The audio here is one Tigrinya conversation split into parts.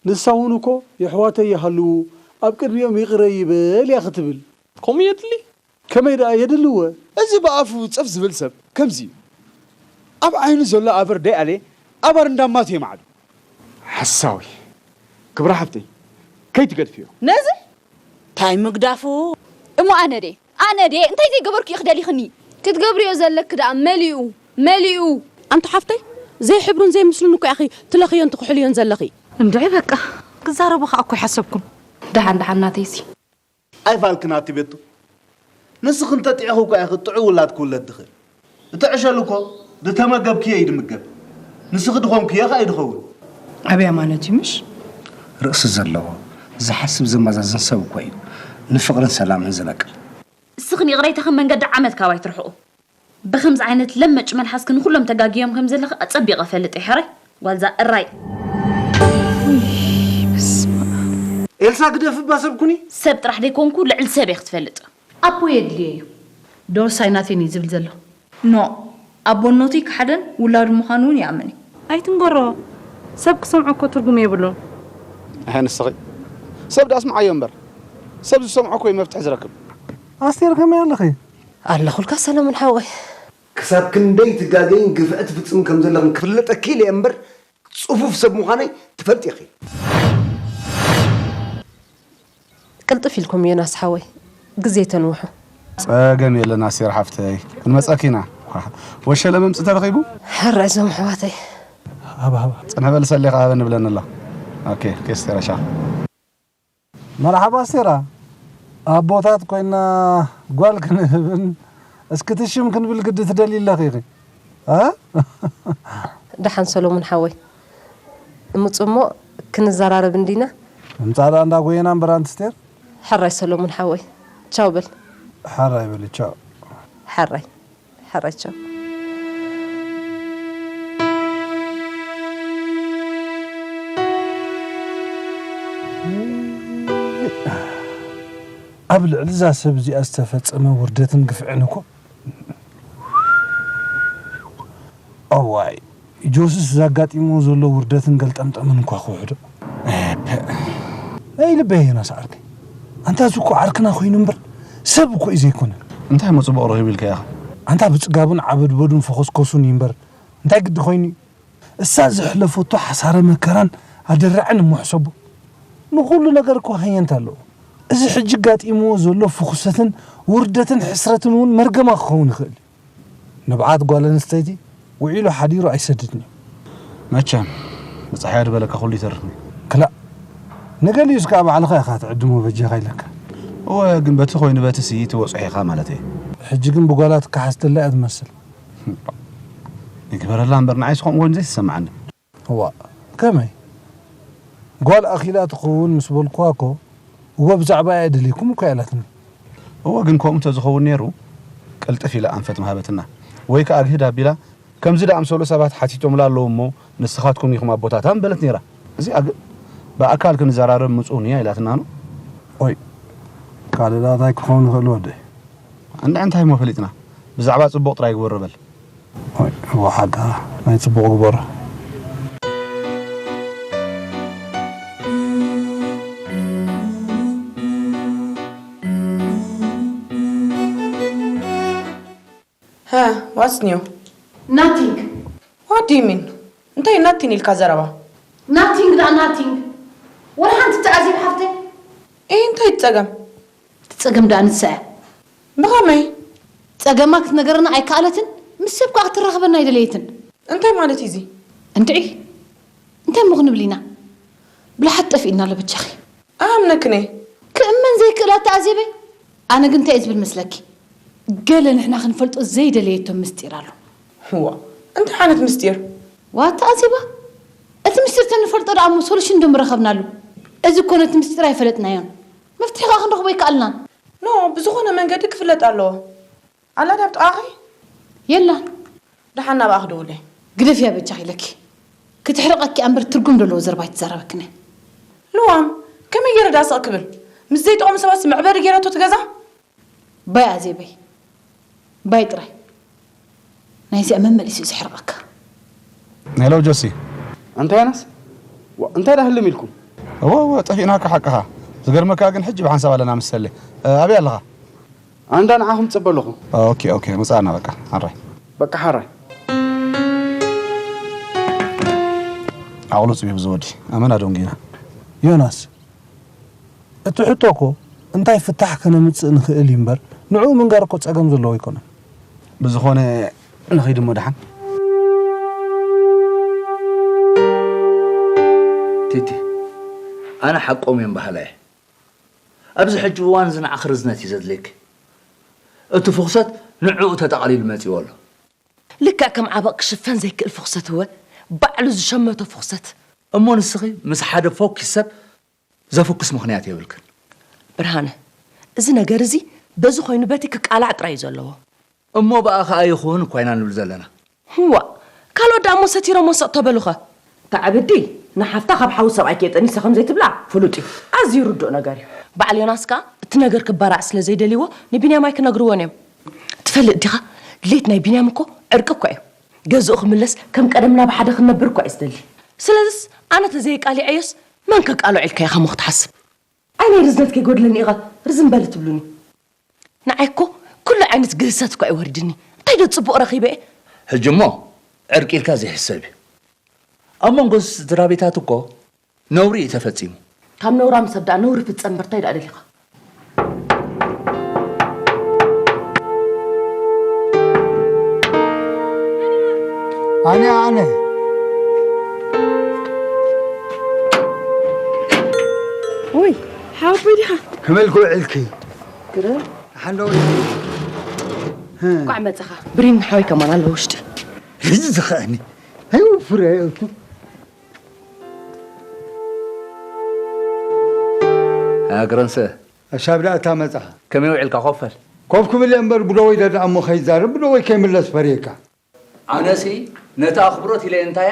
ንሳ እውን እኮ የሕዋተይ ይሃልዉ ኣብ ቅድሚኦም ይቕረ ይበል እያ ክትብል። ከምኡ የድሊ? ከመይ ደኣ የድልወ? እዚ ብኣፉ ጸፍ ዝብል ሰብ ከምዚ እዩ። ኣብ ዓይኑ ዘሎ ኣበር ደይኣለየ ኣባር እንዳማቱ የማዕዱ። ሓሳዊ። ክብራ ሓፍተይ፣ ከይትገድፍዮ። ነዚ ታይ ምግዳፉ? እሞ ኣነ ደ ኣነ ደ እንታይ ዘይገበርኩ እዩ ክደሊኽኒ? ክትገብርዮ ዘለክ ደኣ መሊኡ መሊኡ። ኣንቱ ሓፍተይ፣ ዘይሕብሩን ዘይምስሉን እኮ ኢኺ ትለኽዮን ትክሕልዮን ዘለኺ። እንድዒ በቃ፣ ክዛረቡ ከኣ እኮ ኣይሓሰብኩን። ደሓን ደሓን ናተይሲ። ኣይፋልክን ኣቲ ቤቱ። ንስኺ እንተጥዒኺ እኮ ኢኺ ጥዑይ ውላድ ክውለድ ዝኽእል። እቲ ዕሸል እኮ ዝተመገብክዮ እዩ ድምገብ። ንስኺ ድኾንክዮ ከኣ እዩ ድኸውን። ዓብያ ማለት እዩ ምሽ? ርእሲ ዘለዎ፣ ዝሓስብ ዘመዛዝን ሰብ እኮ እዩ ንፍቕርን ሰላምን ዝነቅፍ። እስኽን ይቕሬታኽን መንገዲ ዓመት ካብ ኣይትርሕቑ። ብኸምዚ ዓይነት ለመጭ መልሓስኪ ንኹሎም ተጋግዮም ከም ዘለኺ ኣጸቢቐ እፈልጥ እየ፣ ሕራይ ጓልዛ እራይ። ኤልሳ ግደፍባ ሰብ ኩኒ። ሰብ ጥራሕ ደይኮንኩ ልዕሊ ሰብ እየ ክትፈልጥ። ኣቦ የድልዮ እዩ። ዶርሳይ ናቴን እዩ ዝብል ዘሎ። ኖእ፣ ኣቦነቱ ይከሓደን ውላዱ ምዃኑ እውን ይኣምን እዩ። ኣይትንገሮ፣ ሰብ ክሰምዖ እኮ ትርጉም የብሉን። ኣሐ ንስኺ ሰብ ደኣ ኣስምዓዮ እምበር፣ ሰብ ዝሰምዖ እኮ እዩ መፍትሒ ዝረክብ። ኣስቴር ከመይ ኣለኺ? ኣለኹልካ ሰለሙን ሓወይ። ክሳብ ክንደይ ትጋገይን ግፍዒ ትፍጽምን ከም ዘለኽን ክፍለጠኪ ኢለ እየ እምበር፣ ጽፉፍ ሰብ ምዃነይ ትፈልጢ ኢኺ። ቅልጥፍ ኢልኩም ዮናስ ሓወይ፣ ግዜ ተንውሑ። ጸገም የለን ኣስቴር ሓፍተይ፣ ክንመጸኪ ኢና። ወሸለ መምጽ ተረኺቡ? ሕራይ እዞም ኣሕዋተይ። ሃባ ሃባ። ጽንሕ በሊ ሰሌ ከኣ ሃበኒ ብለኒ ኣሎ። ኦኬ ኦኬ ኣስቴር ቻው። መርሓባ ኣስቴራ፣ ኣቦታት ኮይና ጓል ክንህብን እስክቲ ሽም ክንብል ግዲ ትደልዪ ኣለኺ ኢኺ። እ? ደሓን ሰሎሙን ሓወይ፣ ምጹ እሞ ክንዘራረብ እንዲና። ምምጻእ ደኣ እንዳ ጎየና እምበር ኣንቲ ስቴር። ሕራይ ሰሎሙን ሓወይ፣ ቻው በል። ሕራይ በሊ ቻው። ሕራይ ሕራይ ቻው። ኣብ ልዕሊ እዛ ሰብ እዚኣ ዝተፈጸመ ውርደትን ግፍዕን እኮ እዋይ ጆስስ ዘጋጢምዎ ዘሎ ውርደትን ገልጠምጠምን እንኳ ክውሕዶ። ናይ ልበይ ዮናስ ዓርከይ። ኣንታ እዚ እኮ ዓርክና ኮይኑ እምበር ሰብ እኮ እዩ ዘይኮነ። እንታይ እሞ ጽቡቕ ረኺቡ ኢልካ ኢኻ? ኣንታ ብጽጋቡን ዓበድበዱን ፈኾስኮሱን እዩ እምበር እንታይ ግዲ ኮይኑ እዩ? እሳ ዘሕለፈቶ ሓሳረ መከራን ኣደራዕን እሞ ሕሰቦ። ንኹሉ ነገር እኮ ሃየንታ ኣለዎ። እዚ ሕጂ ኣጋጢምዎ ዘሎ ፍኹሰትን ውርደትን ሕስረትን እውን መርገማ ክኸውን ይኽእል እዩ። ንብዓት ጓል ኣንስተይቲ ውዒሉ ሓዲሩ ኣይሰድድን እዩ። መቸም ብጻሕያ ድበለካ ኩሉ ይተርፍ። ክላእ ንገሊኡስ ከኣ ባዕልኻ ኢኻ ትዕድሞ በጃኻ ኢለካ። እወ ግን በቲ ኮይኑ በቲ ሲ ትበጽሖ ኢኻ ማለት እየ። ሕጂ ግን ብጓላ ትከሓስ ዘላ እያ ትመስል። ይግበረላ እምበር ንዓይ ዝኾም ኮይኑ ዘይተሰምዓኒ። እዋእ ከመይ ጓል ኣኺላ ትኸውን ምስ በልኩዋ እኮ እወ ብዛዕባኣ እየ ደልየኩም እኮ እያ ኢላትኒ። እወ ግን ከምኡ እንተዝኸውን ነይሩ ቅልጥፍ ኢላ ኣንፈት ምሃበትና ወይ ከኣ ግህድ ኣቢላ ከምዚ ደኣምሰሉ ሰባት ሓቲቶምላ ኣለዉ እሞ ንስኻትኩም ኢኹም ኣቦታታ ምበለት ነይራ። እዚኣ ግን ብኣካል ክንዘራረብ ምጹኒ እያ ኢላትና ኖእ። ኦይ ካልእ ደኣ ታይ ክኸውን ይኽእል ወደይ። እንድዒ እንታይ እሞ ፈሊጥና ብዛዕባ ጽቡቕ ጥራይ ግበሮ በል። ወሓዳ ናይ ጽቡቕ ግበሮ። Huh, what's new? Nothing. What do you mean? እንታይ ናቲን ኢልካ ዘረባ? Nothing ደኣ nothing። ወላ ሓንቲ ትዓዚብ ሓፍተይ። እይ እንታይ ጸገም? እቲ ጸገም ደኣ ንሳ እያ። ብኸመይ? ጸገማ ክትነገረና ኣይከኣለትን፣ ምስ ሰብ ከኣ ክትራኸበና ኣይደለየትን። እንታይ ማለት እዩ እዚ? እንድዒ እንታይ እሞ ክንብል ኢና? ብልሓት ጠፊእና ኣሎ በጃኺ። ኣምነክን እየ። ክእመን ዘይክእል ኣታ ኣዜበይ። ኣነ ግን እንታይ እየ ዝብል መስለኪ? ገለ ንሕና ክንፈልጦ ዘይደለየቶ ምስጢር ኣሎ። እዋ እንታይ ዓይነት ምስጢር? ዋእ ኣታ ኣዜባ፣ እቲ ምስጢር ተንፈልጦ ደኣ እሞ ሶሉሽን ዶ ምረኸብናሉ? እዚ እኮ ነቲ ምስጢር ኣይፈለጥናዮን። መፍትሒ ከኣ ክንረኽቦ ኣይከኣልናን። ኖ፣ ብዝኾነ መንገዲ ክፍለጥ ኣለዎ። ኣላ ድያ ኣብ ጥቓኺ? የላን። ደሓን ናብኣ ክድውል እየ። ግደፍያ በጃኺ ኢለኪ። ክትሕርቐኪ እያ እምበር ትርጉም ዘለዎ ዘረባ ኣይትዛረበክን እያ። ልዋም፣ ከመይ ገይረ ደኣ ስቕ ክብል? ምስ ዘይጠቕሙ ሰባትሲ መዕበሪ ገይራቶ እቲ ገዛ? ባይ ኣዜበይ። ባይ ጥራይ። ናይዚኣ መመሊሱ እዩ ዘሕርቐካ። ሄሎ ጆሲ። ኣንታ ዮናስ፣ ዋእ እንታይ ደኣ ህልም ኢልኩም? እወ እወ፣ ጠፊእናካ ሓቅኻ። ዝገርመካ ግን ሕጂ ብሓንሳብ ኣለና መሰለይ። ኣበይ ኣለኻ? ኣንዳ ንዓኹም ጽበ ኣለኹ። ኦኬ ኦኬ፣ መጻና በቃ። ሓራይ። በቃ ሓራይ። ዓቕሉ ጽቢብ ዝወዲ ኣመና ደንጊና። ዮናስ፣ እቲ ሕቶ እኮ እንታይ ፍታሕ ከነምጽእ ንኽእል እዩ እምበር፣ ንዕኡ ምንጋር እኮ ጸገም ዘለዎ ኣይኮነን። ብዝኾነ ንኺድ እሞ ደሓን። ቲቲ፣ ኣነ ሓቆም እዮም በሃላይ እየ። ኣብዚ ሕጂ እዋን እዚ ንዓኺ ርዝነት እዩ ዘድልየኪ። እቲ ፍኹሰት ንዕኡ ተጠቓሊሉ መጺኡ ኣሎ። ልክዕ ከም ዓበቕ ክሽፈን ዘይክእል ፍኹሰት እወ፣ ባዕሉ ዝሸመቶ ፍኹሰት። እሞ ንስኺ ምስ ሓደ ፎኪስ ሰብ ዘፍኩስ ምኽንያት የብልክን። ብርሃነ፣ እዚ ነገር እዚ በዚ ኮይኑ በቲ ክቃላዕ ጥራይ እዩ ዘለዎ። እሞ ብኣ ኸኣ ይኹን እኳ ኢና ንብል ዘለና። ህዋ፣ ካልኦት ደኣ እሞ ሰቲሮሞ ስቕ ተበሉኸ? እታ ዕብዲ ንሓፍታ ካብ ሓዊ ሰብኣይ ከየጠኒሳ ከም ዘይትብላ ፍሉጥ እዩ። ኣዝዩ ርዱእ ነገር እዩ። በዓል ዮናስ ከኣ እቲ ነገር ክባራዕ ስለ ዘይደልይዎ ንቢንያም ኣይክነግርዎን እዮም። ትፈልጥ ዲኻ? ድሌት ናይ ቢንያም እኮ ዕርቂ እኳ እዩ። ገዝኡ ክምለስ ከም ቀደምና ብሓደ ክንነብር እኳ እዩ ዝደሊ። ስለዝስ ኣነ ተዘየቃሊዐዮስ መን ከቃልዖ ኢልካ ኢኻ እሞ ክትሓስብ? ኣይ ናይ ርዝነት ከይጎድለኒ ኢኻ ርዝን በሊ ትብሉኒ። ንዓይ እኮ ኩሉ ዓይነት ግህሰት እኳ እዩ ወሪድኒ። እንታይ ዶ ጽቡቕ ረኺበ እየ? ሕጂ እሞ ዕርቂ ኢልካ ዘይሕሰብ እዩ። ኣብ መንጎ ስድራ ቤታት እኮ ነውሪ እዩ ተፈጺሙ። ካብ ነውራም ሰብ ደኣ ነውሪ ፍጸም እምበር እንታይ ደኣ ደሊኻ? ኣነ ኣነ ውይ ሓወቦይ ዲኻ? ከመይ ኢልኪ ውዒልኪ? ግረ ሓንዶ ውዒልኪ? እንኳዕ መጻኻ። ብሪን ሓወይ ከማን ኣሎ ውሽጢ። እዚ ዝኸኣኒ ኣይውፍር ኣየልኩ። ኣግረንሰ ኣሻብዳ እታ መጻ ከመይ ውዒልካ ኮፈል? ኮፍ ክብል እየ እምበር ብደወይ ደድኣ እሞ ከይዛረብ ብደወይ ከይምለስ ፈርየካ። ኣነሲ ነቲ ኣኽብሮት ኢለ እንታያ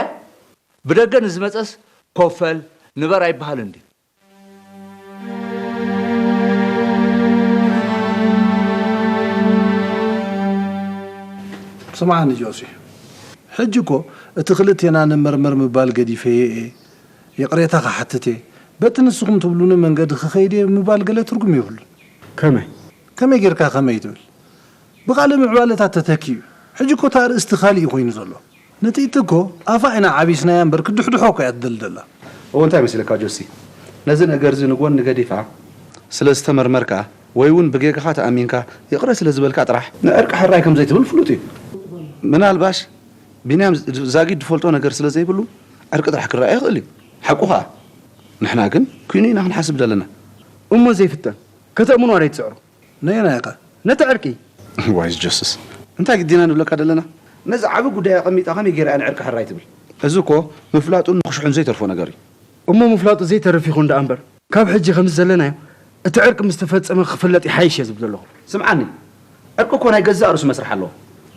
ብደገ ንዝመጸስ ኮፈል ንበር ኣይበሃልን ድዩ? ስምዓኒ ጆሲ፣ ሕጂ እኮ እቲ ክልቴና ንመርመር ምባል ገዲፈዮ እየ፣ ይቕሬታ ክሓትት እየ፣ በቲ ንስኹም ትብሉኒ መንገዲ ክኸይድ እየ ምባል ገለ ትርጉም የብሉን። ከመይ? ከመይ ጌርካ ከመይ ትብል? ብኻልእ ምዕባለታት ተተኪኡ እዩ። ሕጂ እኮ እቲ ኣርእስቲ ካሊእ እዩ ኮይኑ ዘሎ። ንጥይቲ እኮ ኣፋ ኢና ዓቢስናያ እምበር ክድሕድሖ እኮ እያ ትደሊ ዘላ። እወ እንታይ መስለካ ጆሲ፣ ነዚ ነገር እዚ ንጎኒ ገዲፍካ ስለ ዝተመርመርካ ወይ እውን ብጌጋኻ ተኣሚንካ ይቕረ ስለ ዝበልካ ጥራሕ ንዕርቂ ሕራይ ከም ዘይትብል ፍሉጥ እዩ። ምናልባሽ ቢንያም ዛጊድ ዝፈልጦ ነገር ስለ ዘይብሉ ዕርቂ ጥራሕ ክረኣ ይኽእል እዩ። ሓቁ ኸኣ። ንሕና ግን ኩይኑ ኢና ክንሓስብ ዘለና። እሞ ዘይፍተን ከተእምኖ ኣረ ኣይትስዕሩ። ነየናይ ኢኻ ነቲ ዕርቂ? ዋይዝ ጀስስ እንታይ ግዲና ንብለካ ደለና ነዚ ዓቢ ጉዳይ ኣቐሚጣ ከመይ ገይራ እያ ንዕርቂ ሕራይ ትብል? እዚ እኮ ምፍላጡን ምኽሽሑን ዘይተርፎ ነገር እዩ። እሞ ምፍላጡ ዘይተርፍ ይኹን ደኣ እምበር ካብ ሕጂ ከምዚ ዘለናዮ እቲ ዕርቂ ምስ ተፈጸመ ክፍለጥ ይሓይሽ እየ ዝብል ዘለኹ። ስምዓኒ ዕርቂ እኮ ናይ ገዛእ ርእሱ መስርሕ ኣለዎ።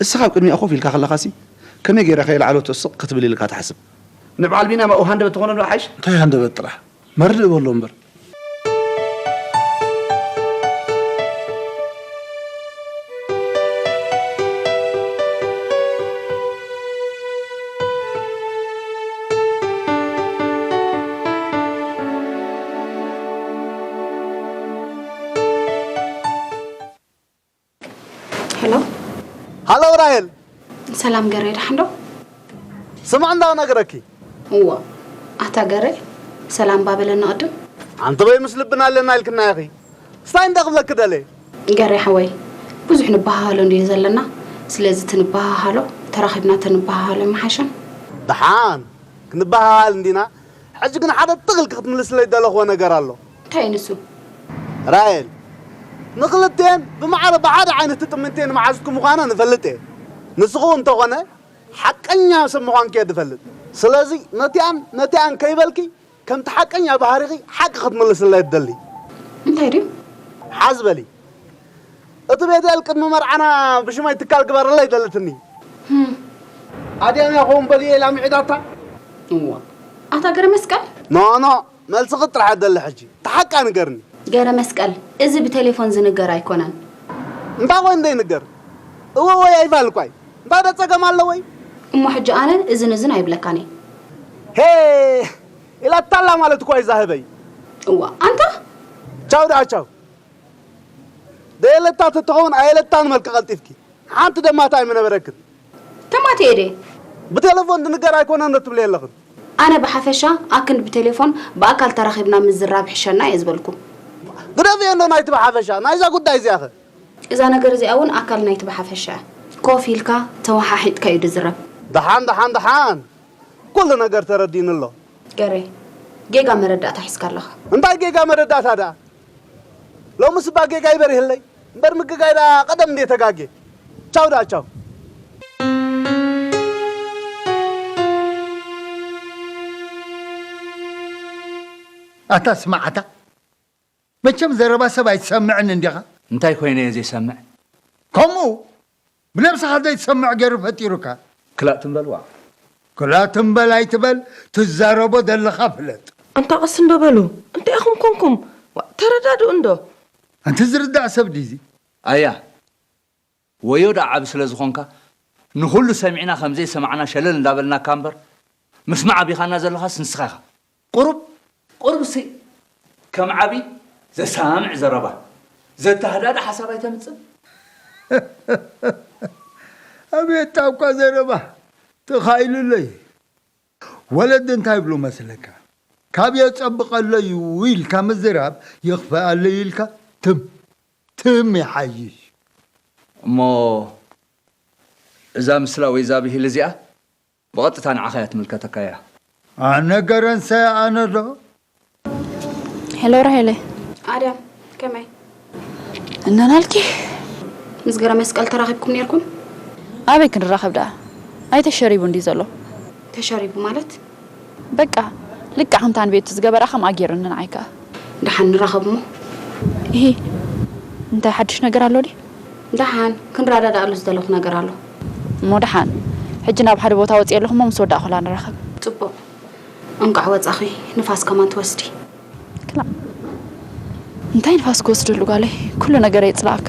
እስኻ ኣብ ቅድሚኣ ኮፍ ኢልካ ከለኻሲ ከመይ ገይራ ከ ይልዓሎ ስቕ ክትብል ኢልካ ትሓስብ? ንበዓል ቢንያም ኣብኡ ሃንደበት ተኾነሉ ይሓይሽ። እንታይ ሃንደበት ጥራሕ መርድእ በሎ እምበር። ሄሎ ሃሎ ራሄል። ሰላም ገሬ፣ ደሓን ዶ? ስማዕ እንዳ ክነግረኪ። እዋ ኣታ ገሬ፣ ሰላም እባ በለኒ ቅድም። ኣንቲ በይ ምስ ልብና ኣለና ኢልክና ኢኺ። ስታይ እንዳ ክብለኪ ደልየ። ገሬ ሓወይ፣ ብዙሕ ንበሃሃሎ እንድዩ ዘለና። ስለዚ እቲ ንበሃሃሎ ተራኺብና ተንበሃሃሎ ኣይምሓሸን? ደሓን ክንበሃሃል እንዲና። ሕጂ ግን ሓደ ትኽ ኢልኪ ክትምልስለይ ዝደለኽዎ ነገር ኣሎ። እንታይ እዩ ንሱ? ራሄል፣ ንኽልቲኤን ብማዕረ ብሓደ ዓይነት ትጥምንተን መሓዙትኪ ምዃነን እፈልጥ እየ። ንስኺ እውን እንተኾነ ሓቀኛ ሰብ ምዃንኪ እየ ዝፈልጥ። ስለዚ ነቲኣን ነቲኣን ከይበልኪ ከምቲ ሓቀኛ ባህሪኺ ሓቂ ክትምልስለይ ትደሊ። እንታይ ድዩ? ሓዝ በሊ። እቲ ቤተል ቅድሚ መርዓና ብሽመይ ትካል ግበረለይ ደለትኒ። ኣድያም ያኾን በልየ ኢላ ምዒዳታ። እዋ ኣታ ገረመስቀል። ኖ ኖ መልስኺ ጥራሕ ደሊ ሕጂ። ተሓቃ ንገርኒ። ገረመስቀል እዚ ብቴሌፎን ዝንገር ኣይኮነን። እንታይ ኮን ደይ ንገር? እወ ወይ ኣይፋል ኳይ። እንታይ ደ ጸገም ኣለወይ? እሞ ሕጂ ኣነ እዝን እዝን ኣይብለካን እየ። ሄ ኢላታላ ማለት እኮ ኣይዛህበይ። እዋ ኣንታ ቻው ደኣ ቻው። ደየለታ ተትኸውን ኣየለታን መልክ ቀልጢፍኪ። ሓንቲ ደማታ ኣይምነበረክን። ተማትየ ድየ? ብቴሌፎን ድንገር ኣይኮነን ዶ ትብሊ ኣለኽን? ኣነ ብሓፈሻ ኣክንዲ ብቴሌፎን ብኣካል ተራኺብና ምዝራብ ይሕሸና እየ ዝበልኩ። ግደፍዮ እንዶ ናይቲ ብሓፈሻ ናይዛ ጉዳይ እዚኣኸ። እዛ ነገር እዚኣ እውን ኣካል ናይቲ ብሓፈሻ እያ። ኮፍ ኢልካ ተወሓሒጥካ እዩ ድዝረብ። ደሓን ደሓን ደሓን። ኩሉ ነገር ተረዲእኒ ኣሎ። ገሬ፣ ጌጋ መረዳእታ ሒዝካ ኣለኻ። እንታይ ጌጋ መረዳእታ ደኣ? ሎምስ እባ ጌጋ ይበርህለይ እምበር ምግጋይ ደኣ ቀደም እንዴ ተጋጌ። ቻው ደኣ ቻው። ኣታ ስማዓታ መቸም ዘረባ ሰብ ኣይትሰምዕን እንዲኻ። እንታይ ኮይነ እየ ዘይሰምዕ? ከምኡ ብነብስኻ ዘይትሰምዕ ገይሩ ፈጢሩካ። ክላእ ትም በልዋ። ክላእ ትም በል ኣይትበል፣ ትዛረቦ ዘለኻ ፍለጥ። ኣንታ ቀስ እንዶ በሉ፣ እንታይ ኢኹም ኮንኩም? ዋእ፣ ተረዳድኡ እንዶ። ኣንቲ ዝርዳእ ሰብ ድዩ እዚ? ኣያ፣ ወዮ ደኣ ዓቢ ስለ ዝኾንካ፣ ንኹሉ ሰሚዕና ከም ዘይሰማዕና ሸለል እንዳበልናካ እምበር፣ ምስማዕ ኣቢኻና ዘለኻስ ንስኻ ኢኻ። ቁሩብ ቁሩብሲ ከም ዓቢ ዘሳምዕ ዘረባ፣ ዘተሃዳድእ ሓሳብ ኣይተምጽእ። ኣቤት ጣቋ ዘረባ ተኻኢሉለይ። ወለዲ እንታይ ይብሉ መስለካ? ካብ የጸብቐለይ ኢልካ ምዝራብ የኽፍኣለይ ኢልካ ትም ትም ይሓይሽ። እሞ እዛ ምስላ ወይ እዛ ብሂል እዚኣ ብቐጥታ ንዓኻ እያ ትምልከተካ እያ። ኣነ ገረንሰ ኣነ ዶ? ሄሎ ራሄለይ። ኣድያም ከመይ? እነናልኪ ምስ ገረ መስቀል ተራኺብኩም ነይርኩም? ኣበይ ክንራኸብ ደኣ? ኣይተሸሪቡ እንዲ ዘሎ። ተሸሪቡ ማለት? በቃ ልክዕ ከምታ ንቤቱ ዝገበራ ከምኣ ገይሩኒ ንዓይ ከኣ። ደሓን ንራኸብ እሞ። እሂ እንታይ ሓድሽ ነገር ኣሎ ድዩ? ደሓን ክንረዳዳኣሉ ዝደለኹ ነገር ኣሎ። እሞ ደሓን ሕጂ ናብ ሓደ ቦታ ወፅየ ኣለኹ እሞ ምስ ወዳእኹላ ንራኸብ። ፅቡቕ እንቋዕ ወፃኺ ንፋስ ከማን ትወስዲ። ክላ እንታይ ንፋስ ክወስደሉ ጓለይ ኩሉ ነገር የፅላኣካ።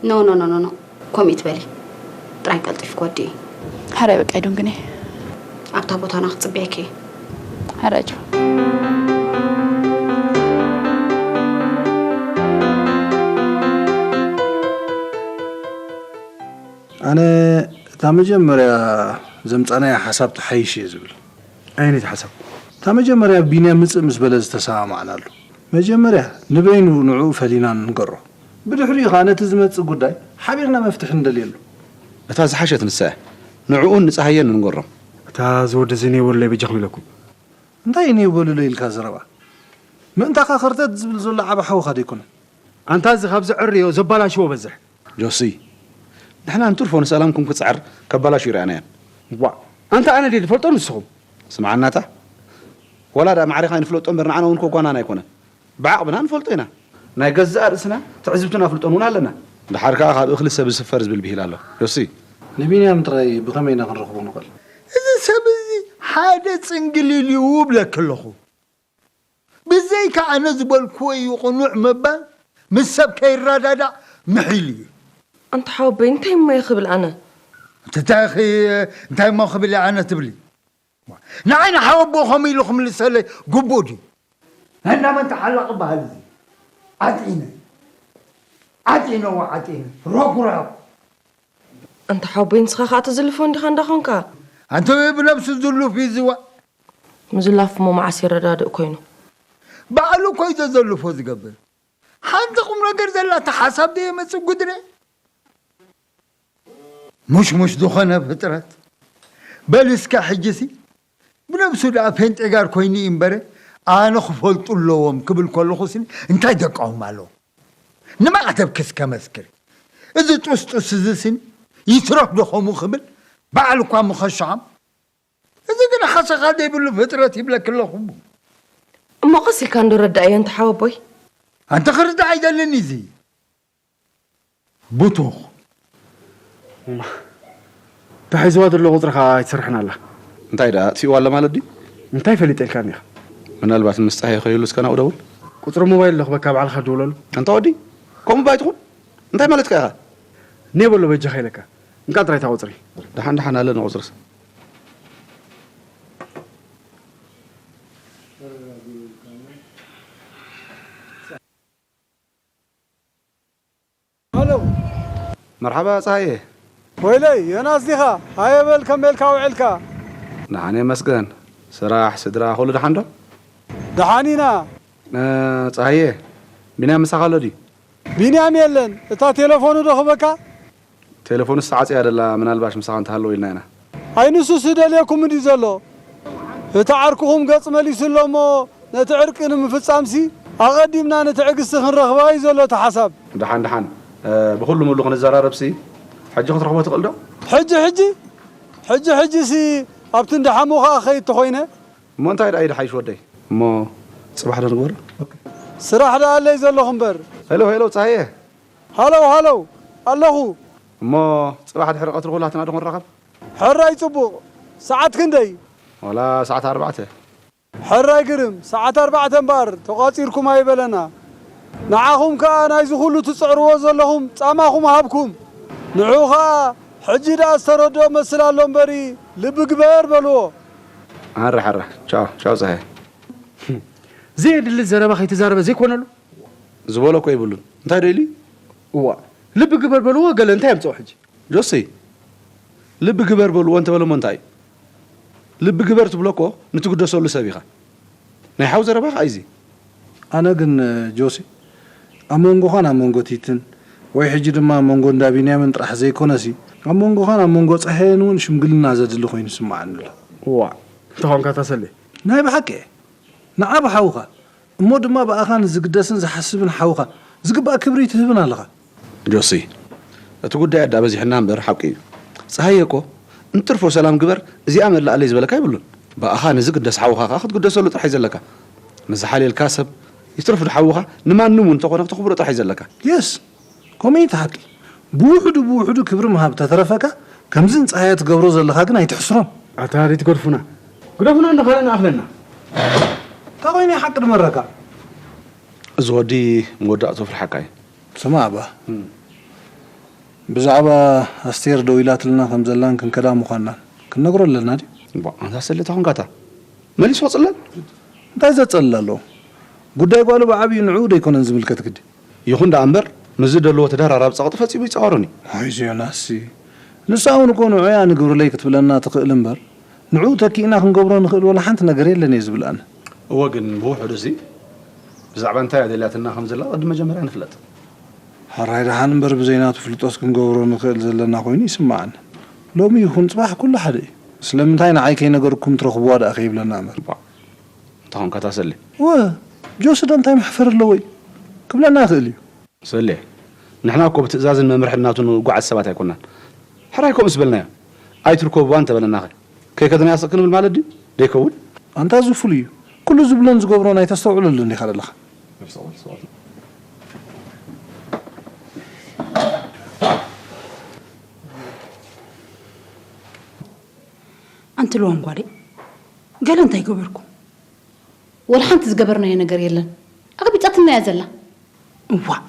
ኖ ኖ ኖ ኖ ከምኡ ይትበሊ ጥራይ ቀልጢፍኪ ወድኢ። ሕራይ በቃ ኣይዶንግኒ። ኣብታ ቦታና ክፅበየኪ እየ። ሕራይ ጆ። ኣነ እታ መጀመርያ ዘምፃናያ ሓሳብ ትሓይሽ እየ ዝብል። ኣየነይቲ ሓሳብ? እታ መጀመርያ ቢንያም ምፅእ ምስ በለ ዝተሰማማዕናሉ። መጀመርያ ንበይኑ ንዕኡ ፈሊና ንንገሮ። ብድሕሪኡ ኸዓ ነቲ ዝመጽእ ጉዳይ ሓቢርና መፍትሒ ንደልየሉ። እታ ዝሓሸት ንሳ እያ። ንዕኡን ንጸሃየን ንንገሮም። እታ እዚ ወዲ እዚ እኔ በሉለይ በጃኹም ኢለኩም። እንታይ እኔ በሉለይ ኢልካ ዘረባ? ምእንታኻ ኸርተት ዝብል ዘሎ ዓቢ ሓውኻ ዶ ኣይኮነን? ኣንታ እዚ ካብ ዘዕርዮ ዘባላሽዎ በዝሕ። ጆሲ፣ ንሕና እንትርፎ ንሰላምኩም ክጽዕር ከባላሹ ኣይረኣናዮን። ዋእ፣ ኣንታ ኣነ ድየ ዝፈልጦ ንስኹም? ስምዓና እታ ወላ ደኣ ማዕሪኻ ኣይንፍለጦ እምበር ንዓና እውን ኮጓናና ኣይኮነን። ብዓቕምና ንፈልጦ ኢና። ናይ ገዛእ ርእስና ትዕዝብትን ኣፍልጦን እውን ኣለና። ደሓር ከኣ ካብ እኽሊ ሰብ ዝስፈር ዝብል ብሂል ኣሎ። ዮሲ። ንቢንያም ጥራይ ብኸመይ ኢና ክንረኽቦ ንኽእል? እዚ ሰብ እዚ ሓደ ጽንግሊል እዩ እብለኪ ኣለኹ። ብዘይካ ኣነ ዝበልክዎ እዩ ቅኑዕ ምባል ምስ ሰብ ከይረዳዳእ ምሒሉ እዩ። ኣንታ ሓወቦይ እንታይ እሞ እየ ክብል ኣነ? እንታይ እኺ እንታይ እሞ ክብል እየ ኣነ ትብሊ? ንዓይ ንሓወቦ ከምኡ ኢሉ ክምልሰለይ ግቡእ ድዩ? እንዳ መን ተሓላቒ በሃል እዚ? ዓጢነ ዓጢነ ዋ ዓጢነ ረጉራጉ። ኣንታ ሓወቦይ ንስኻ ከኣ ትዝልፎ እንዲኻ እንዳ ኾንካ። ኣንተ ብነብሱ ዝሉፍ እዩ ዝዋ። ምዝላፍ እሞ መዓስ ይረዳድእ ኮይኑ? ባዕሉ እኮ እዩ ዘዘልፎ ዝገብር። ሓንቲ ቁም ነገር ዘላታ ሓሳብ ደየመጽእ ጉድረ። ሙሽሙሽ ዝኾነ ፍጥረት። በል እስከ ሕጂሲ ብነብሱ ደኣ ፔንጤ ጋር ኮይኑ እዩ እምበረ ኣነ ክፈልጡ ኣለዎም ክብል ከለኹ ስኒ እንታይ ደቃውም ኣለዎ? ንማዕተብ ክስከ መስክር እዚ ጡስጡስ እዚ ስኒ ይትረፍ ዶ ከምኡ ክብል በዓል እኳ ምኸሽዖም እዚ ግን ሓሰኻ ዘይብሉ ፍጥረት ይብለኪ ኣለኹ እሞ። እሞ ቀስ ኢልካ እንዶ ረዳእዮ እንተ ሓወቦይ። ኣንተ ክርዳእ ኣይደልን እዚ። ብቱኽ። እታ ሒዝዋ ዘሎ ቁፅሪ ከዓ ኣይትሰርሕን ኣላ። እንታይ ደኣ ኣጥፊእዋ ኣሎ ማለት ድዩ? እንታይ ፈሊጠ ኢልካኒ ኢኻ? ምናልባት ምስ ፀሃየ ከይህሉ እስከ ናብኡ ደውል። ቁፅሪ ሞባይል ዶ ክበካ ባዕልኻ ደውለሉ። ኣንታ ወዲ ከምኡ እባ ኣይትኹን። እንታይ ማለትካ ኢኻ? እኔ በሎ በጃኻ ኢለካ። እንካ ጥራይ እታ ቁፅሪ። ደሓን ደሓን ኣለኒ ቁፅርስ። ሃሎ። መርሓባ ጸሃየ። ወይለይ፣ ዮናስ ዲኻ? ሃየ በል፣ ከመይ ኢልካ ውዒልካ? ደሓን እየ መስገን። ስራሕ፣ ስድራ፣ ኩሉ ደሓን ዶ? ደሓን ኢና። እ፣ ጸሃየ፣ ቢንያም ምሳኻ ኣሎ ድዩ? ቢንያም የለን። እታ ቴሌፎኑ ዶ ክበካ? ቴሌፎንስ ተዓጽያ ደላ፣ ምናልባሽ ምሳኻ እንተሃለወ ኢልና ኢና። ኣይ ንሱስ ደልየኩም እንድዩ ዘሎ። እቲ ዓርክኹም ገጽ መሊሱ ኣሎ እሞ፣ ነቲ ዕርቂ ንምፍጻምሲ ኣቐዲምና ንትዕግስቲ ክንረኽባ እዩ ዘሎ እቲ ሓሳብ። ደሓን ደሓን፣ እ፣ ብኹሉ ምሉ ክንዘራረብሲ፣ ሕጂ ክትረኽቦ ትኽእል ዶ? ሕጂ ሕጂ? ሕጂ ሕጂሲ ኣብቲ እንዳ ሓሙኻ ክኸይድ ተኾይነ? እሞ እንታይ ደኣ እዩ ደሓይሽ ወደይ? እሞ ጽባሕ ዶ ንግበሮ? ስራሕ ደኣ ኣለይ ዘለኹ እምበር። ሄሎ ሄሎ፣ ጸሃየ። ሃለው ሃለው፣ ኣለኹ። እሞ ጽባሕ ድሕሪ ቀትሪ ኩላትና ዶ ክንራኸብ? ሕራይ ጽቡቕ። ሰዓት ክንደይ? ዋላ ሰዓት ኣርባዕተ። ሕራይ ግርም፣ ሰዓት ኣርባዕተ እምበኣር ተቋጺርኩም ኣይበለና። ንዓኹም ከኣ ናይዚ ኩሉ ትጽዕርዎ ዘለኹም ጻማኹም ሃብኩም። ንዑ ኸኣ ሕጂ ደኣ ዝተረድኦ መስል ኣሎ እምበሪ ልቢ ግበር በልዎ። ኣረ ሕራ፣ ቻው፣ ቻው ጸሃየ። ዘየድሊ ዘረባ ከይተዛረበ ዘይኮነሉ። ዝበሎ እኮ የብሉን። እንታይ ዶ ኢሉ? እዋ፣ ልቢ ግበር በልዎ ገለ እንታይ የምጽኦ ሕጂ? ጆሲ፣ ልቢ ግበር በልዎ እንተበሎ እሞ እንታይ እዩ? ልቢ ግበር ትብሎ እኮ ንትግደሰሉ ሰብ ኢኻ። ናይ ሓው ዘረባ ኸኣ እዚ። ኣነ ግን ጆሲ፣ ኣብ መንጎኻን ኣብ መንጎ ቲትን፣ ወይ ሕጂ ድማ ኣብ መንጎ እንዳ ቢንያምን ጥራሕ ዘይኮነሲ፣ ኣብ መንጎኻን ኣብ መንጎ ጸሃየን እውን ሽምግልና ዘድሊ ኮይኑ ይስምዓኒ ኣሎ። እዋ፣ እንተኾንካ ተሰሌ። ናይ ብሓቂ እየ። ንዓ ብሓውኻ፣ እሞ ድማ ብኣኻ ንዝግደስን ዝሓስብን ሓውኻ ዝግባእ ክብሪ ትህብን ኣለኻ። ጆሲ፣ እቲ ጉዳይ ኣዳ በዚሕና እምበር ሓቂ እዩ። ጸሃየ እኮ እንትርፎ ሰላም ግበር፣ እዚኣ መላእለይ ዝበለካ የብሉን። ብኣኻ ንዝግደስ ሓውኻ ከኣ ክትግደሰሉ ጥራሕ እዩ ዘለካ። ንዝሓልየልካ ሰብ ይትርፍ ንሓውኻ ንማንም እውን እንተኾነ ክተኽብሮ ጥራሕ እዩ ዘለካ። የስ፣ ከምኡ እዩ እቲ ሓቂ። ብውሕዱ ብውሕዱ ክብሪ ምሃብ ተተረፈካ፣ ከምዚ ንጸሃየ ትገብሮ ዘለኻ ግን ኣይትሕስሮን። ኣታ ደይ ትገድፉና። ግደፉና እንዶ ካልእ ንኣኽለና። እንታይ ኮይኑ ሓቂ ድመረካ? እዚ ወዲ መወዳእቱ ፍርሓካ እዩ። ስማዕ እባ። እም። ብዛዕባ ኣስቴር ደዊላትልና ከም ዘላን ክንከዳ ምዃንናን ክንነግሮ ኣለና ድዩ? እባ፣ ኣንታ ሰለታ ኾንካታ። መሊሱ ክጽለል? እንታይ ዘጸልል ኣለዎ? ጉዳይ ጓሉ ብዓብዩ ንዕኡ ደይኮነን ዝምልከት ግዲ። ይኹን ደኣ እምበር፣ ምስዚ ደለዎ ተደራራቢ ጸቕጢ ፈጺሙ ይጻወሮን እዩ። ኣይ ዮናስሲ፣ ንሳ እውን እኮ ንዑ እያ ንግብርለይ ክትብለና ትኽእል እምበር፣ ንዕኡ ተኪእና ክንገብሮ ንኽእል ወላ ሓንቲ ነገር የለን እየ ዝብል ኣነ። እወ፣ ግን ብውሑዱሲ ብዛዕባ እንታይ እያ ደልያትና ከም ዘላ ቅድሚ መጀመርያ ንፍለጥ። ሕራይ ደሓን እምበር ብዘይናቱ ፍልጦስ ክንገብሮ ንኽእል ዘለና ኮይኑ ይስምዓኒ። ሎሚ ይኹን ጽባሕ ኩሉ ሓደ እዩ። ስለምንታይ ንዓይ ከይነገርኩም ትረኽብዋ ደኣ ከይብለና እምበር። እባ፣ እንታይ ኾንካ ታሰሊ? ወ፣ ጆሲ ዶ እንታይ መሕፈር ኣለዎ እዩ? ክብለና ይኽእል እዩ። ሰሌ፣ ንሕና እኮ ብትእዛዝን መምርሒ ናቱ ንጓዓዝ ሰባት ኣይኮናን። ሕራይ ከምኡ ስበልናዮ። ኣይትርከብዋ እንተበለናኸ? ከይከድናያ ስቕ ክንብል ማለት ድዩ? ደይከውን? ኣንታ እዚ ፍሉይ እዩ። ኩሉ ዝብሎን ዝገብሮን ኣይተስተውዕለሉን ዲኻ ዘለኻ? ኣንቲ ልዋም ጓለይ፣ ገለ እንታይ ገበርኩም? ወላ ሓንቲ ዝገበርናዮ ነገር የለን። ኣቕቢጻትና እያ ዘላ። እዋእ፣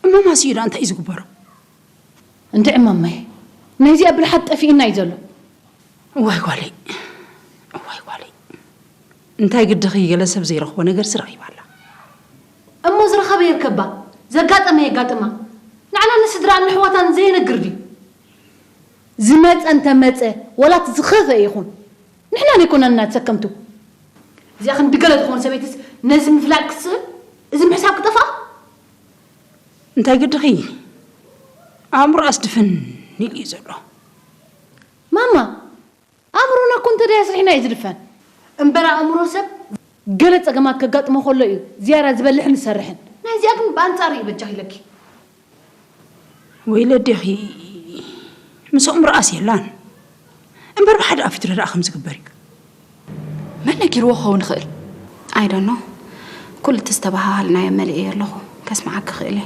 እማማ ስኢሉ እንታይ እዩ ዝግበሮ? እንድዒ ማማየ፣ ናይዚኣ ብልሓት ጠፊእና እዩ ዘሎ። እዋይ ጓለይ፣ እዋይ ጓለይ። እንታይ ግድኺ ገለ ሰብ ዘይረኽቦ ነገርሲ ረኺባ ኣላ። እሞ ዝረኸበ የርከባ፣ ዘጋጠመ የጋጥማ። ንዓና ንስድራኣን ንኣሕዋታን ዘየነግር ድዩ? ዝመጸ እንተመጸ፣ ወላ እቲ ዝኸፍአ ይኹን፣ ንሕና ዘይኮናን ኢና ተሰከምቱ። እዚኣ ክንዲ ገለ ዝኾነ ሰበይትስ ነዚ ምፍላጥ ክትስእን፣ እዚ ምሕሳብ ክጠፍኣ? እንታይ ግድኺ? ኣእምሮኣስ ድፍን ኢሉ እዩ ዘሎ። ማማ፣ ኣእምሮና እኮ እንተደይ ኣስሪሕና እዩ ዝድፈን። እምበር ኣእምሮ ሰብ ገለ ጸገማት ከጋጥሞ ከሎ እዩ ዝያዳ ዝበልሕን ዝሰርሕን። ናይዚኣ ግን ብኣንጻሩ እዩ በጃኺ ኢለኪ። ወይለዴኺ፣ ምስኦም ርኣስ የላን። እምበር ብሓደ ኣፍ ይትረዳእ ከም ዝግበር እዩ። መን ነጊርዎ ክኸውን ይኽእል? I don't know። ኩሉ እቲ ዝተበሃሃልናዮ መሊኤዮ ኣለኹ። ከስምዓኪ ክእል እየ።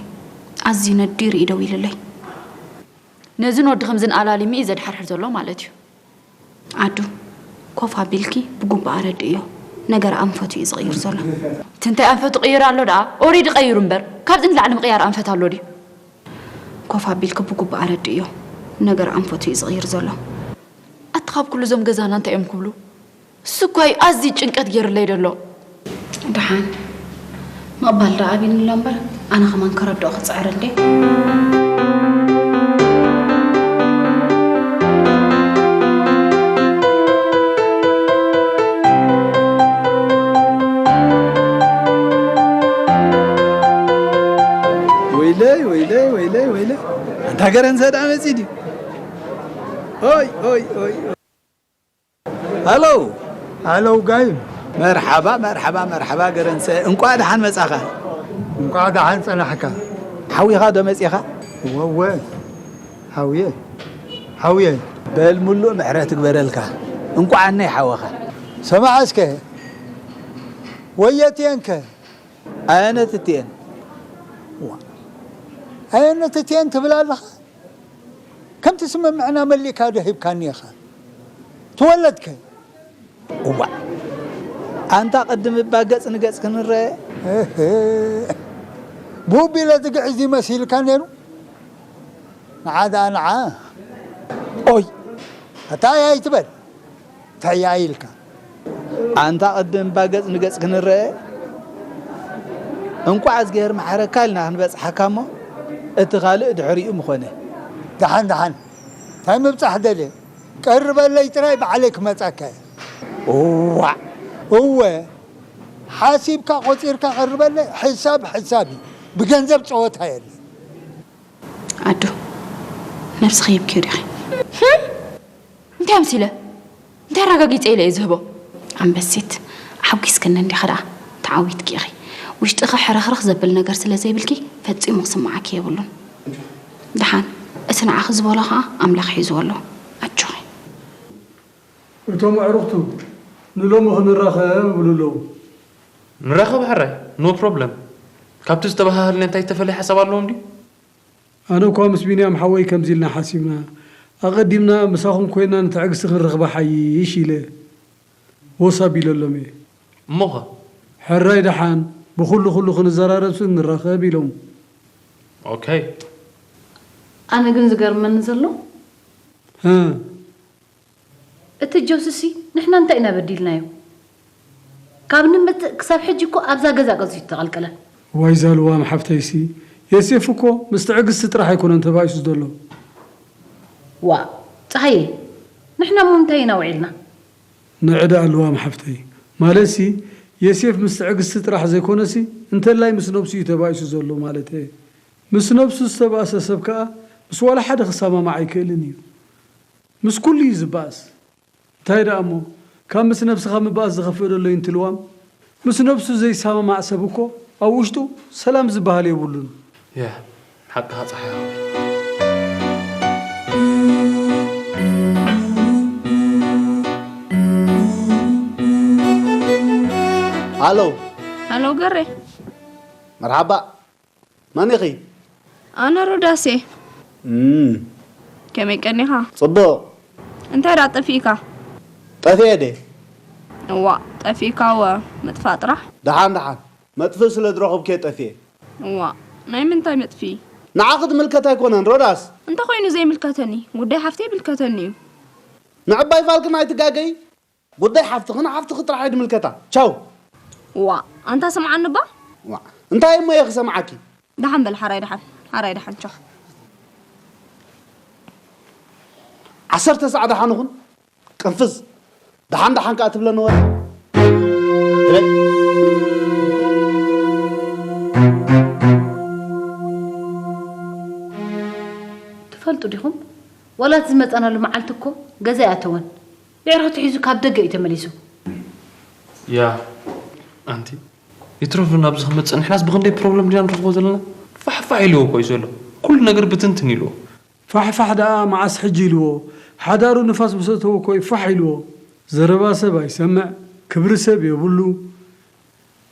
ኣዝዩ ነዲሩ እዩ ደዊሉለይ። ነዝን ወዲ ከምዝን ኣላሊሙ እዩ ዘድሓርሕር ዘሎ ማለት እዩ። ዓዱ፣ ኮፍ ኣቢልኪ ብጉቡእ ኣረድእዮ። ነገር ኣንፈቱ እዩ ዝቕይር ዘሎ። እቲ እንታይ ኣንፈቱ ቅይር ኣሎ ደኣ? ኦሬዲ ቀይሩ እምበር፣ ካብዚ ንላዕሊ ምቕያር ኣንፈት ኣሎ ድዩ? ኮፍ ኣቢልኪ ብጉቡእ ኣረድእዮ። ነገር ኣንፈቱ እዩ ዝቕይር ዘሎ። ኣቲ ካብ ኩሉ እዞም ገዛና እንታይ እዮም ክብሉ? እሱ እኮ እዩ ኣዝዩ ጭንቀት ገይሩለይ ደሎ። ደሓን፣ ምቕባል ደኣ ኣቢኒ ኣሎ እምበር፣ ኣነ ከማን ከረድኦ ክጽዕር እንዴ። ወይለይ፣ ወይለይ፣ ወይለይ፣ ወይለይ። ኣንታ ገረንሰ ደኣ መጺኡ ድዩ? ኦይ፣ ኦይ፣ ኦይ፣ ኦይ። ሃሎ። ሃሎ፣ ጋይም። መርሓባ፣ መርሓባ፣ መርሓባ፣ ገረንሰ። እንቋዕ ደሓን መጻኻ። እንቋዕ ደሓን ጸናሕካ። ሓዊኻ ዶ መጺኻ? ወወ። ሓውየ። ሓውየ። በል፣ ምሉእ ምሕረት ይግበረልካ። እንቋዕ ኣነይ ሓወኻ። ሰማዕ እስከ። ወየትየንከ? ኣየነት እትየን? ዋ። ኣየነት እትየን ትብል ኣለኻ? ከምቲ ስምምዕና መሊእካ ዶ ሂብካኒ ኢኻ? ትወለድከ? እዋእ! ኣንታ ቅድም እባ ገጽ ንገጽ ክንረአ። እህ፣ ብኡ ቢለ ዝግዕዝ ይመሲልካ ነይሩ? ንዓ ደኣ ንዓ። ኦይ! ኣታ ኣይ ኣይትበል። እንታይ ኢልካ? ኣንታ ቅድም እባ ገጽ ንገጽ ክንረአ፣ እንቋዕ እዝግሄር መሓረካ ኢልና ክንበጽሓካ እሞ፣ እቲ ካልእ ድሕሪኡ ምኾነ። ደሓን፣ ደሓን። እንታይ ምብጻሕ ደልየ? ቀርበለይ ጥራይ ባዕለይ ክመጻካ እየ። እዋእ! እወ፣ ሓሲብካ ቆጺርካ ቀርበለይ፣ ሕሳብ ሕሳብ እዩ። ብገንዘብ ጸወታ የለን። ኣዱ፣ ነብስኺ ሂብክዮ ዲኺ? ህም! እንታይ ኣምሲለ? እንታይ ኣረጋጊጸ ኢለ እየ ዝህቦ? ኣንበሲት፣ ኣሕጒስክኒ እንዲኺ ደኣ፣ ተዓዊትኪ ኢኺ። ውሽጥኺ ሕርኽርኽ ዘብል ነገር ስለ ዘይብልኪ፣ ፈጺሙ ክስምዓኪ የብሉን። ደሓን፣ እቲ ንዓኺ ዝበሎ ኸኣ ኣምላኽ ሒዝዎ ኣሎ። ኣጆኺ። እቶም ኣዕሩኽቱ ንሎሚ ክንራኸብ ይብሉ ኣለዉ። ንራኸብ ሕራይ፣ no problem። ካብቲ ዝተበሃሃልና እንታይ ዝተፈለየ ሓሳብ ኣለዎም ድዩ? ኣነ እኳ ምስ ቢንያም ሓወይ ከምዚ ኢልና ሓሲብና፣ ኣቐዲምና ምሳኹም ኮይና ንትዕግስቲ ክንረኽባ ሓይሽ ኢለ ወስ ኣቢለሎም እየ። እሞኸ? ሕራይ ደሓን፣ ብኹሉ ኩሉ ክንዘራረብሲ ንራኸብ ኢሎም። ኦኬ። ኣነ ግን ዝገርመኒ ዘሎ፣ ሀ። እቲ ጆስሲ ንሕና እንታይ ኢና በዲልናዮ? ካብ ንምትእ ክሳብ ሕጂ እኮ ኣብዛ ገዛ ቅርጺ ተቐልቀለ። ዋይ ዛልዋም ሓፍተይሲ፣ የሴፍ እኮ ምስ ትዕግስቲ ጥራሕ ኣይኮነን ተባኢሱ ዘሎ። ዋእ፣ ጸሃየ፣ ንሕና እሞ እንታይ ኢና ውዒልና? ንዕዳ ኣልዋም ሓፍተይ፣ ማለትሲ የሴፍ ምስ ትዕግስቲ ጥራሕ ዘይኮነሲ፣ እንተላይ ምስ ነብሱ እዩ ተባኢሱ ዘሎ ማለተየ። ምስ ነብሱ ዝተባእሰ ሰብ ከኣ ምስ ዋላ ሓደ ክሰማማዕ ኣይክእልን እዩ። ምስ ኩሉ እዩ ዝበኣስ። እንታይ ደኣ እሞ፣ ካብ ምስ ነብስኻ ምባኣስ ዝኸፍእ ዶ ኣሎ ይንትልዋም? ምስ ነብሱ ዘይሰማማዕ ሰብ እኮ ኣብ ውሽጡ ሰላም ዝበሃል የብሉን። ያ፣ ሓቅኻ ጸሓይ ሓወይ። ሃሎ። ሃሎ ገሬ። መርሓባ። መን ኢኺ? ኣነ ሮዳስ እየ። እም። ከመይ ቀኒኻ? ጽቡቕ። እንታይ ደኣ ጠፊእካ? ጠፊኤ ድየ? እዋእ፣ ጠፊእካ እወ፣ ምጥፋእ ጥራሕ። ደሓን፣ ደሓን። መጥፍኢ ስለ ዝረኸብኩ እየ ጠፊኤ። እዋእ፣ ናይ ምንታይ መጥፍኢ? ንዓኺ ዝምልከት ኣይኮነን፣ ሮዳስ። እንተኾይኑ ዘይምልከተኒ፣ ጉዳይ ሓፍተይ ይምልከተኒ እዩ። ንዕባይ ፋልክን ኣይትጋገዪ። ጉዳይ ሓፍትኽን ሓፍትኺ ጥራሕ እየ ዝምልከታ። ቻው። ዋእ፣ ኣንታ ስምዓኒ እባ። ዋእ፣ እንታይ እሞ እየ ክሰምዓኪ? ደሓን በል፣ ሓራይ ደሓን፣ ሓራይ ደሓን፣ ቻው። ዓሰርተ ሳዕ ደሓን ኹን፣ ቅንፍዝ። ደሓን ደሓን ከኣ ትብለኒ ወረ። ትበል። ትፈልጡ ዲኹም? ዋላ እቲ ዝመጸናሉ መዓልቲ እኮ ገዛ ኣይኣተወን። ብዕረቱ ሒዙ ካብ ደገ እዩ ተመሊሱ። ያ፣ ኣንቲ፣ ይትረፍ ዶ ናብዚ ክመጽእ? ንሕናስ ብኽንደይ ፕሮብለም ዲና ንረኽቦ ዘለና? ፋሕ ፋሕ ኢልዎ እኮ እዩ ዘሎ። ኩሉ ነገር ብትንትን ኢልዎ። ፋሕ ፋሕ ደኣ መዓስ ሕጂ ኢልዎ? ሓዳሩ ንፋስ ምስ ኣተዎ እኮ እዩ ፋሕ ኢልዎ። ዘረባ ሰብ ኣይሰምዕ፣ ክብሪ ሰብ የብሉ።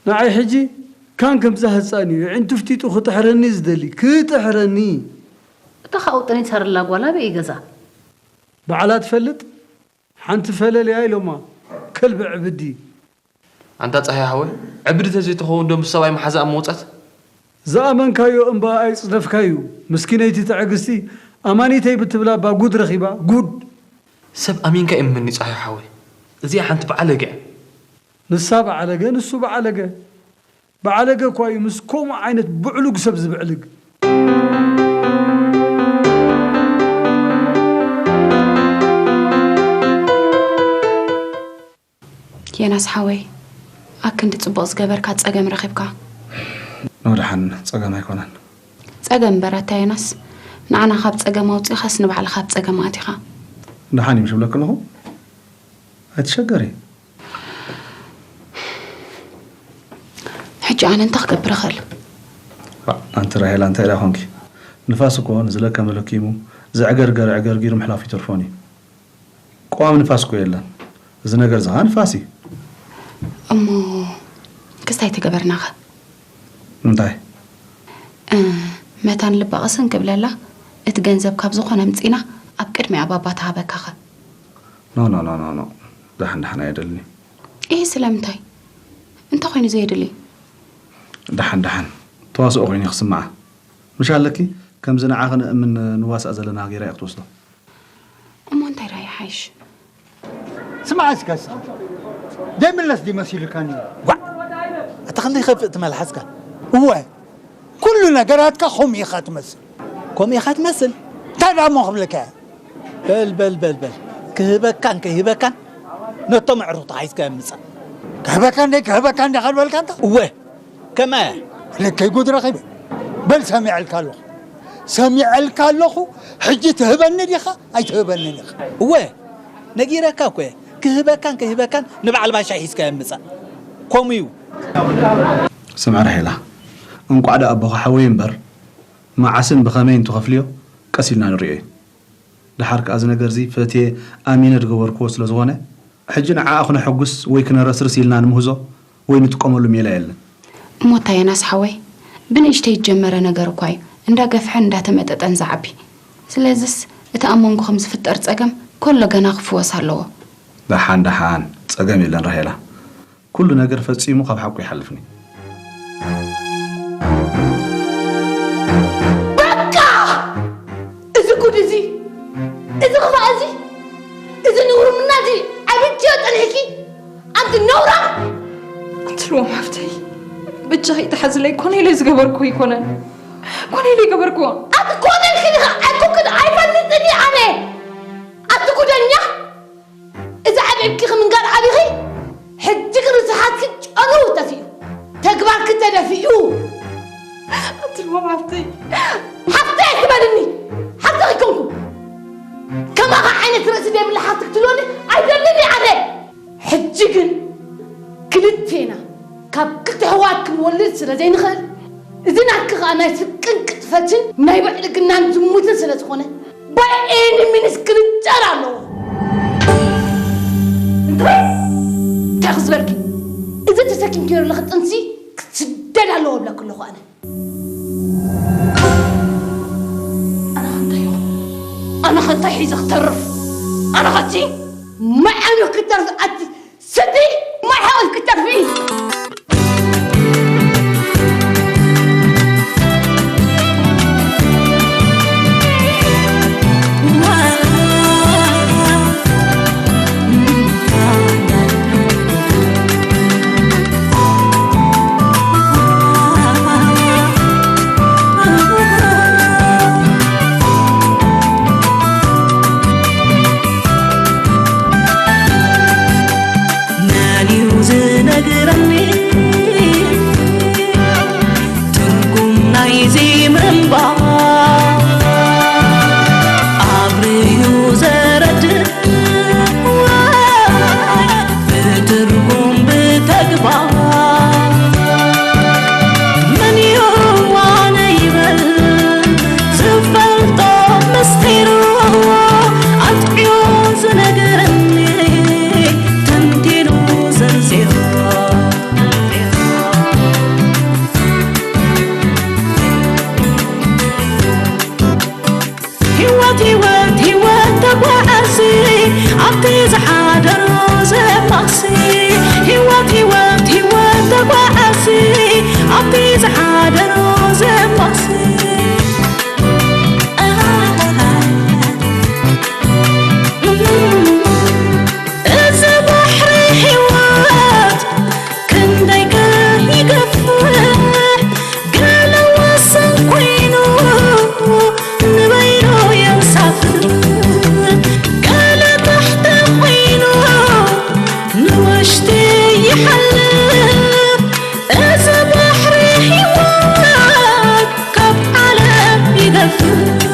ንዓይ ሕጂ ካን ከምዛ ህጻን እዩ። የዒንቱ ፍጢጡ ክጥሕረኒ ዝደሊ። ክጥሕረኒ! እታ ኻብ ውጥኒት ሳርላ ጓል ኣበይ እዩ ገዛ? ባዕላ ትፈልጥ? ሓንቲ ፈለልያ ኢሎማ። ከልቢ ዕብዲ። ኣንታ ጸሃየ ሓወይ፣ ዕብዲ ተዘይትኸውን ዶ ምስ ሰብኣይ መሓዛኣ ምወጸት? ዝኣመንካዮ እምባ ኣይጽደፍካዩ። ምስኪነይቲ ትዕግስቲ ኣማኒተይ ብትብላ እባ ጉድ ረኺባ፣ ጉድ። ሰብ ኣሚንካ እመኒ ጸሃየ ሓወይ። እዚኣ ሓንቲ በዓለገ እያ። ንሳ በዓለገ፣ ንሱ በዓለገ። በዓለገ እኳ እዩ ምስ ከምኡ ዓይነት ብዕሉግ ሰብ ዝብዕልግ። የናስ ሓወይ፣ ኣክንዲ ጽቡቕ ዝገበርካ ጸገም ረኺብካ። ኖ ደሓን ጸገም ኣይኮነን። ጸገም እምበር ኣታ የናስ፣ ንዓና ካብ ጸገም ኣውጺኻስ ንባዕልኻ ኣብ ጸገም ኣቲኻ። ደሓን እዩ ምሽ ብለክ ኣለኹ። ኣይትሸገሪ። ሕጂ ኣነ እንታይ ክገብር እኽእል? ኣንቲ ራሄላ እንታይ ደኣ ኾንኪ? ንፋስ እኮ ንዝለከመ ለኪሙ ዘዕገርገረ ዕገርጊሩ ምሕላፉ ይተርፎን እዩ። ቀዋሚ ንፋስ እኮ የለን። እዚ ነገር እዚ ኸዓ ንፋስ እዩ። እሞ ክስታይ ተገበርናኸ? እንታይ? እ፣ መታን ልባ ቅስን ክብለላ እቲ ገንዘብ ካብ ዝኾነ ኣምጺና ኣብ ቅድሚኣ ባባ ትሃበካኸ? ኖ ኖ ኖ ኖ ኖ። ደሓን ደሓን ኣየደልኒ። ይህ ስለምንታይ? እንታይ ኮይኑ ዘየድሊ? ደሓን ደሓን ተዋስኦ ኮይኑ ክስምዓ ምሽ ኣለኪ። ከምዚ ንዓ ክንእምን ንዋሳእ ዘለና ገይራ እየ ክትወስዶ። እሞ እንታይ ራይ ሓይሽ? ስማዕ እስከ እስኻ ዘይምለስ ድዩ መሲሉካ ነይሩ? ጓዕ! ኣታ ክንደይ ከፍእ ትመልሓስካ? እወ ኩሉ ነገራትካ ከምኡ ኢኻ ትመስል። ከምኡ ኢኻ ትመስል። እንታይ ደኣ እሞ ክብለካ እየ? በል በል በል በል ክህበካን ከይህበካን ነቶም ኣዕሩኽቲ ሓይዝካ ምጻእ። ክህበካ እንደ ክህበካ እንደ ከድበልካ እንተ እወ ከመ ልከይ ጉድ ረኺበ። በል ሰሚዐልካ ኣለኹ ሰሚዐልካ ኣለኹ። ሕጂ ትህበኒ ዲኻ ኣይትህበንን ኢኻ? እወ ነጊረካ እኮ እየ። ክህበካን ከይህበካን ንበዓል ባሻ ሒዝካ ምጻእ። ከምኡ እዩ። ስምዒ ራሄላ፣ እንቋዕ ደኣ ኣቦኻ ሓወይ እምበር መዓስን ብኸመይን ትኸፍልዮ ቀስ ኢልና ንርእዮ እዩ። ደሓር ከኣ እዚ ነገር እዚ ፈትየ ኣሚነ ዝገበርክዎ ስለ ዝኾነ ሕጂ ንዓኣ ክነሐጉስ ወይ ክነረስርስ ኢልና ንምህዞ ወይ ንጥቀመሉ ሜላ የለን። እሞ እታ የናስ ሓወይ ብንእሽተይ ዝጀመረ ነገር እኳ እዩ እንዳገፍሐን እንዳተመጠጠን ዝዓቢ። ስለዝስ እቲ ኣብ መንጎኹም ዝፍጠር ጸገም ከሎ ገና ክፍወስ ኣለዎ። ደሓን ደሓን ጸገም የለን ራሄላ። ኩሉ ነገር ፈጺሙ ካብ ሓቁ ይሓልፍኒ። በቃ! እዚ ጉድ እዚ፣ እዚ ክፋእ እዚ፣ እዚ ንውርምና እዚ ዓብድዮ ጸኒሕኪ፣ ኣንቲ ነውራ! ኣንቲ ልዋም ሓፍተይ፣ በጃኺ ተሓዝለይ፣ ኮነ ኢለ ዝገበርኩ ኣይኮነን። ኮነ ኢለ ይገበርኩ። ኣቲ ኮነ ኢልኪ ዲኻ? ኣይኮንኩን፣ ኣይፈልጥን እየ ኣነ። ኣቲ ጉደኛ! እዚ ዓብዕብኪ ምንጋር ዓቢኺ፣ ሕጂ ግን ርስሓትኪ ጨንኡ ተፊኡ፣ ተግባርኪ ተደፊኡ። ኣቲ ልዋም ሓፍተይ። ሓፍተይ ኣይትበልኒ፣ ሓፍተይ ኣይኮንኩ። ከማኻ ዓይነት ርእሲ ዘይብላ ሓፍቲ ክትህልወኒ ኣይደልን እየ ኣነ። ሕጂ ግን ክልቴና ካብ ክልተ ኣሕዋት ክንወልድ ስለ ዘይንኽእል፣ እዚ ናትኪ ኸኣ ናይ ስርቅን ቅጥፈትን ናይ ብዕልግናን ዝሙትን ስለ ዝኾነ፣ by any means ክልጨር ኣለዎ። እንታይ? እንታይ ክዝበልኪ? እዚ ተሰኪምክዮ ዘለኺ ጥንሲ ክስደድ ኣለዎ እብለኪ ኣለኹ ኣነ። ኣነ ኸ እንታይ ይኹን? ኣነ ኸ እንታይ ሒዘ ክተርፍ? ኣነ ኸ እቲ ማይ ዓይኑ ክተርፍ ኣቲ ስዲ ማይ ሓወት ክተርፊ። መን እዩ ዝነግረኒ ትርጉም ናይዚ ምንባር? ኣብርዩ ዘረድእ ወይ ብትርጉም ብተግባር? መን እዩ ኣነ ይበል ዝፈልጦ ምስጢሩ ኣጥዕዮ ዝነግረኒ ተንቲኑ ዘርዚሩ? ሓልፍ እዚ ባሕሪ ህይወት ካብ ዓለም ይገፍፍ።